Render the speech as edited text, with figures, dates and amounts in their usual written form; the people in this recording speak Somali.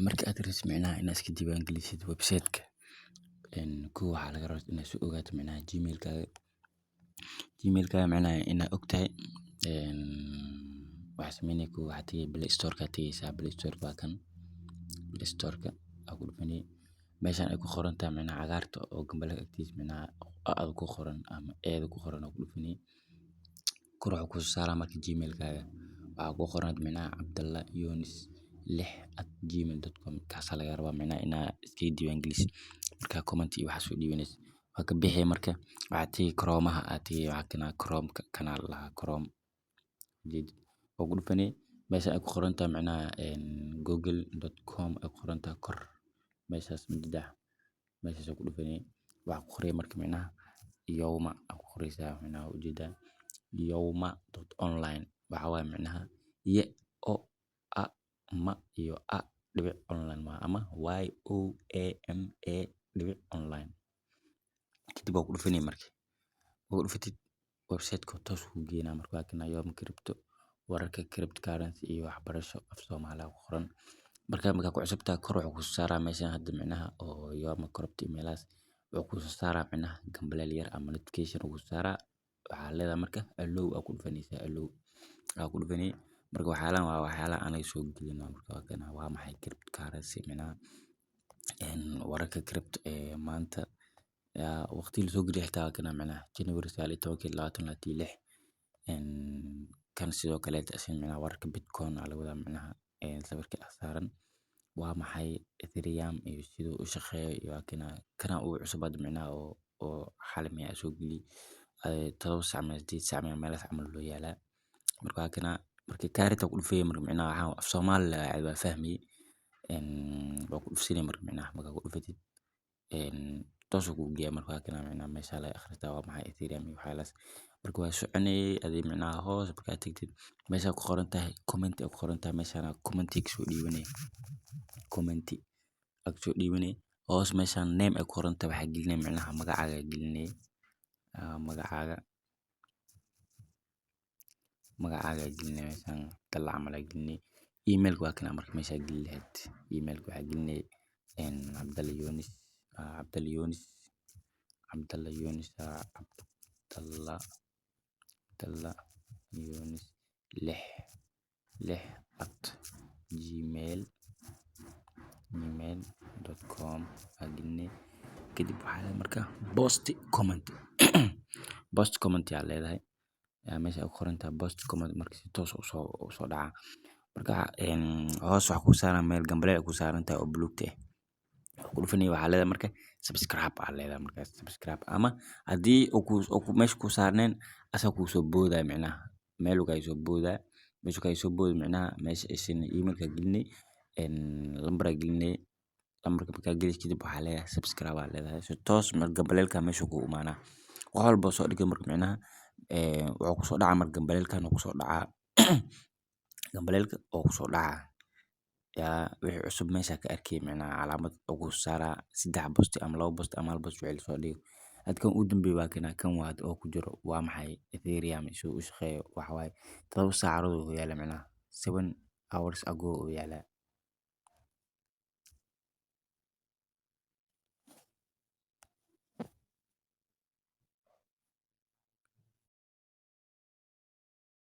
Marka aad rabtid micnaha inaad iska diiwaan gelisid website-ka, kow waxaa laga rabaa inaad soo ogaato micnaha Gmail-kaaga. Gmail-kaaga micnaha inaad ogtahay. Waxaa sameynaya, kow waxaad tagi Play Store-ka tagaysaa. Play Store waa kan. Play Store-ka aa ku dhufani. Meeshaan ay ku qoran tahay micnaha cagaarta oo gambaleelka agtiisa, micnaha A ku qoran ama A ku qoran aa ku dhufani. Kor wuxuu kusoo saaraa marka Gmail-kaaga. Waxaa ku qoran micnaha cabdalla yunis6@gmail.com. Kaasaa laga rabaa micnaha inaad iskaga diiwaan gelisid markaa comment iyo waxaas soo dhiibanaysid. Waa ka bixi. Marka waxaad tagi Chrome-aha aad tagi. Waxaa kana Chrome-ka, kana la dhahaa Chrome. Jeed waa ku dhufani. Meesha ay ku qoran tahay micnaha google.com ay ku qoran tahay kor meeshaas midda meeshaas ku dhufani. Waxaa ku qoray marka micnaha Yooma aa ku qoraysaa, micnaha ujeedaa yooma.online. Waxaa waaye micnaha y o a m iyo a dhibic online waa ama yoama.online. Kadib waa ku dhufani. Marka waa ku dhufatid, website-ka toos kuu geynaa. Marka waa kana Yooma Crypto, wararka cryptocurrency iyo waxbarasho af Soomaali ku qoran. Marka markaa ku cusubtahay, kor wuxuu kusoo saaraa meeshan hadda micnaha oo Yooma Crypto meelahaas wuxuu kusoo saaraa micnaha gambaleel yar ama notification uu kusoo saaraa. Waxaa leedahay marka allow aa ku dhufanaysaa, allow aa ku dhufani. Marka waxyaalahan waa waxyaalaha anaga soo gelino. Marka waa kana, waa maxay cryptocurrency, micnaha wararka crypto ee maanta, waqtigii lasoo geliyo xitaa waa kana, micnaha January 19, 2026. Kan sidoo kaleeto asina micnaha wararka Bitcoin aa laga wadaa, micnaha sawirka saaran. Waa maxay Ethereum iyo siduu u shaqeeyo iyo waa kana. Kana ugu cusub hadda micnaha oo xalay miyaa soo geliyay 7 saac ama 8 saac meelahaas camal loo yaalaa. Marka waa kana. Marka kaarita ku dhufay, marka micnaha waxaan af Soomaali waa fahmi. Waa ku dhufsanay. Marka micnaha markaa ku dhufatid, toos uu kugu geeyaa. Marka waa kana, micnaha meesha laga akhristaa waa maxay Ethereum iyo waxyaalahaas. Marka waa soconayay adii, micnaha hoos markaa tagtid, meesha ku qoran tahay comment ay ku qoran tahay, meeshaan comment kasoo dhiibanay, comment aa kasoo dhiibanay. Hoos meeshaan name ay ku qoran tahay waxaa gelinay micnaha magacaaga gelinay, magacaaga gelinay. Meeshaan Abdalla camal aa gelinay. Emailka waa kana. Marka meeshaa gelin lahayd emailka, waxaa gelinay Abdalla Yunis, Abdalla Yunis, Abdalla Yunis, Abdalla, Abdalla Yunis 66@gmail.com aa gelinay. Kadib waxaa leedahay marka post comment, post comment aa leedahay meesha ay ku qoran tahay post comment. Marka si toos usoo dhacaa. Marka hoos waxaa kuu saaran meel gambaleel ay ku saaran tahay oo buluugta ah ku dhufanay. Waxaa leedahay marka subscribe aa leedahay. Markaas subscribe ama haddii uu meesha ku saarneen, asaga kuu soo boodaya, micnaha meel uu kaga soo boodaa. Meesha kaga soo booda, micnaha meesha aysan emailka gelinay, lambar gelinay. Lambarka markaa gelisid kadib, waxaa leedahay subscribe aa leedahay. Si toos marka gambaleelka meesha ku imaanaa. Wax walba soo dhigay marka micnaha wuxuu kusoo dhacaa, marka gambaleelkan uu kusoo dhacaa, gambaleelka oo kusoo dhacaa yaa wixii cusub meesha ka arkay, micnaha calaamad ugu saaraa saddex post ama laba post ama hal post wixii lasoo dhigo. Hadda kan ugu dambeeyo waa kana. Kan waa oo ku jiro waa maxay Ethereum siduu u shaqeeyo. Waxa waaye 7 saacadood uu yaala, micnaha 7 hours ago uu yaalaa.